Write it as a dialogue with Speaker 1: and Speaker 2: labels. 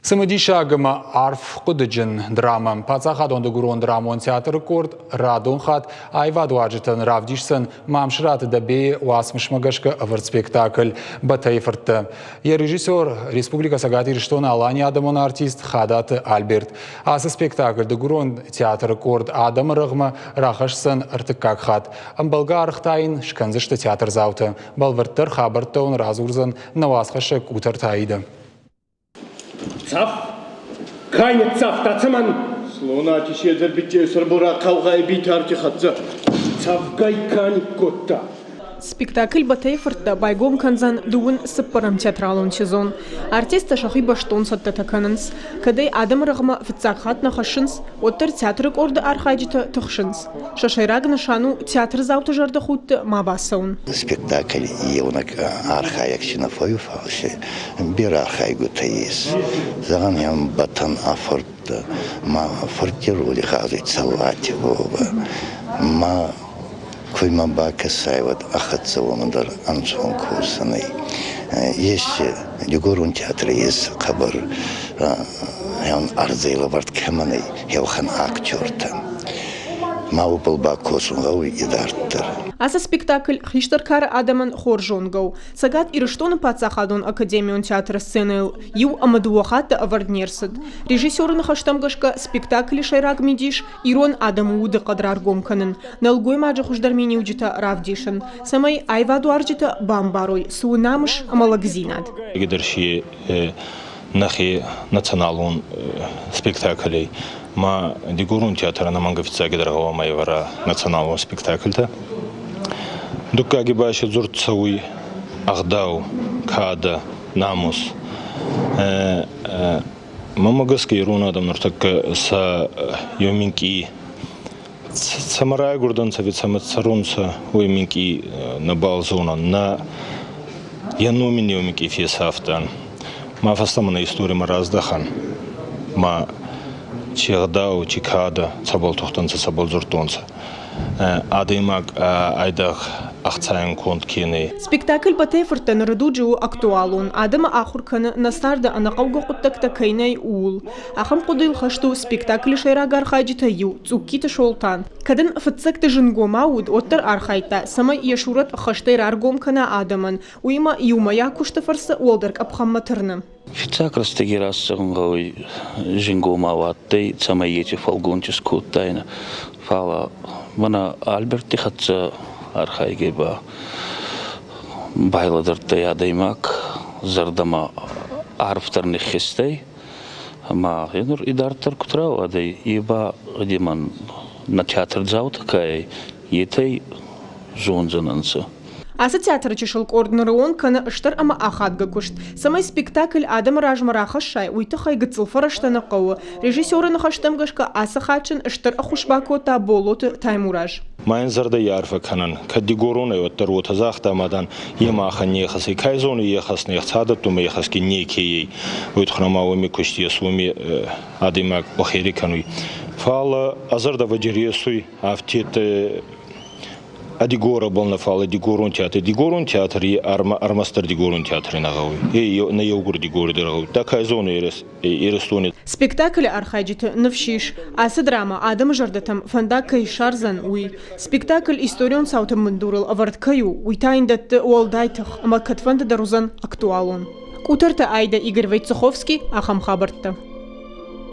Speaker 1: Цымыдисаг ӕмӕ арфхъуыдыджын драмӕ. Паддзахадон дыгурон драмон театры къорд радон хатт аивадуарзджытӕн равдисдзӕн Мамсыраты Дӕбейы уацмысмӕ гӕсгӕ ӕвӕрд спектакль «Бӕтӕйы фырттӕ». Йӕ режиссер Республикӕ Цӕгат Ирыстоны Аланийы адӕмон артист Хадаты Альберт. Ацы спектакль дыгурон театры къорд адӕмы рӕгъмӕ рахӕсдзӕн ӕртыккаг хатт. Ӕмбӕлгӕ аргъ та йын скӕндзысты театрдзаутӕ. Бӕлвырддӕр хабӕрттӕ уын радзурдзӕн нӕ уацхӕссӕг Къутӕрты Аидӕ.
Speaker 2: Цӕф? Кай ныццавта, цӕмӕн?
Speaker 3: Слонати седзӕр биччей сӕрбора хъаугъай битарти хӕццӕ
Speaker 2: цӕвгӕй ка никкодта.
Speaker 4: Спектакль Батӕйы фырттӕ байгом кӕндзӕн дыууын цыппӕрӕм театралон сезон. Артисттӕ сӕхи бӕстон цӕттӕтӕ кӕнынц. Кӕд ӕй адӕмы рӕгъмӕ фыццаг хатт нӕ хӕссынц, уӕддӕр театры къорды архайджытӕ тыхсынц. Сӕ сӕйраг нысан у театрдзауты зӕрдӕхудты ма бацӕуын.
Speaker 5: Спектакль еунӕг архайӕг си нӕ фӕууй, фал си берӕ архайгутӕ ес. Зӕгъӕн, Батӕн ӕ фурт ма фуртти роли гъазуй Цӕллати Вова. Ма куй ма бакӕсай, уӕд ӕ хӕццӕ уомӕн дӕр ӕнцон косӕн ӕй. Ес Дигорон театри ес хъӕбӕр ӕрдзӕй лӕвӕрд кӕмӕн ӕй, еуӕхӕн актертӕ. Ма уобӕл бакосун гъӕуй идарддӕр.
Speaker 4: Ацы спектакль хистӕр кары адӕмӕн хорз зонгӕ у. Цӕгат Ирыстоны паддзахадон академион театры сценӕйыл иу ӕмӕ дыууӕ хатты ӕвӕрд не рцыд. Режиссеры ныхӕстӕм гӕсгӕ, спектаклы сӕйраг мидис ирон адӕмы удыхъӕд раргом кӕнын, нӕлгоймаджы хуыздӕр миниуджытӕ равдисын, цӕмӕй аивадуарзджытӕ бамбарой, цы у намыс ӕмӕ лӕгдзинад.
Speaker 6: Егедерси нӕхе националон спектаклей ма Дигорон театр ӕнӕмӕнгӕ фиццагидӕр гъӕуама ӕвӕра националон спектакльтӕ. Дуккаги ба си дзурд цӕуй ӕгъдау, кадӕ, намус. Мӕнмӕ гӕсгӕ ирон адӕм нуртӕккӕ сӕ еу минкъий цӕмӕ райгурдӕнцӕ ӕви цӕмӕ цӕрунцӕ, уой минкъий нӕбал зонӕн. Нӕ йӕ ном ин еу минкъий фесафтан. Ма фӕстӕмӕ нӕ историмӕ раздӕхӕн. Ма чи ӕгъдау, чи кадӕ, цӕбӕл тухтӕнцӕ, цӕбӕл дзурдтонцӕ. Адӕймаг айдагъ ӕхцайӕн конд ке нӕй.
Speaker 4: Спектакль Батӕйы фырттӕ ныры дуджы у актуалон. Адӕмы ахуыр кӕны, нӕ царды ӕнӕхъӕугӕ хъуыддӕгтӕ кӕй нӕй, ууыл. Ахӕм хъуыдыйыл хӕст у спектаклы сӕйраг архайджытӕй иу, Цъуккиты Солтан. Кӕд ын фыццӕгты зынгомау уыд, уӕддӕр архайдта, цӕмӕй йӕ сурӕт ӕххӕстӕй раргом кӕна адӕмӕн, уыимӕ иумӕйаг куысты фӕрцы уӕлдӕр къӕпхӕнмӕ тырны.
Speaker 7: Фиццаг рӕстӕги рацӕун гъӕуй зингомау адтӕй, цӕмӕй еци фӕлгонц искодтайнӕ. Фал мӕнӕ Альберти хӕццӕ архайгӕй ба байлӕдӕрдтӕй адӕймаг зӕрдӕмӕ арфдӕр ниххизтӕй ӕма гъенур идарддӕр куд рауадӕй, е ба гъудимӕн нӕ театрдзаутӕ ка ӕй, етӕй зондзӕнӕнцӕ.
Speaker 4: Ацы театры чысыл къорд ныры онг кӕны стыр ӕмӕ ахадгӕ куыст. Цӕмӕй спектакль адӕмы размӕ рахӕссай, уый тыххӕй гыццыл фӕрӕзтӕ нӕ хъӕуы. Режиссеры ныхӕстӕм гӕсгӕ ацы хатт сын стыр ӕххуыс бакодта Боллоты Таймураз.
Speaker 6: Ма ин зӕрдӕй арфӕ кӕнӕн, кӕд дигоронӕй уӕддӕр уотӕ загъта ма, дан, е махӕн не хӕс ӕй, кай зони е хӕс не хца дӕттунмӕ е хӕсгин неке ей. Уой туххӕн ма уоми куст ес, уоми адӕймаг охери кӕнуй. Фал ӕ зӕрдӕ вӕджересуй афтид Дигорабӕл нӕ, фал Дигорон театр. Дигорон театри ӕрмӕстдӕр Дигорон театри нӕ гъӕуй. Е нӕ еугур Дигори дӕр гъӕуй. Да кай зоны Иристони.
Speaker 4: Спектаклы архайджыты ныфс ис, ацы драмӕ адӕмы зӕрдӕтӕм фӕндаг кӕй ссардзӕн, уый. Спектакль историон цауты бындурыл ӕвӕрд кӕй у, уый та йын дӕтты уӕлдай тых ӕмӕ кӕдфӕнды дӕр уыдзӕн актуалон. Къутӕрты Айдӕ, Игорь Войцеховский, ахӕм хабӕрттӕ.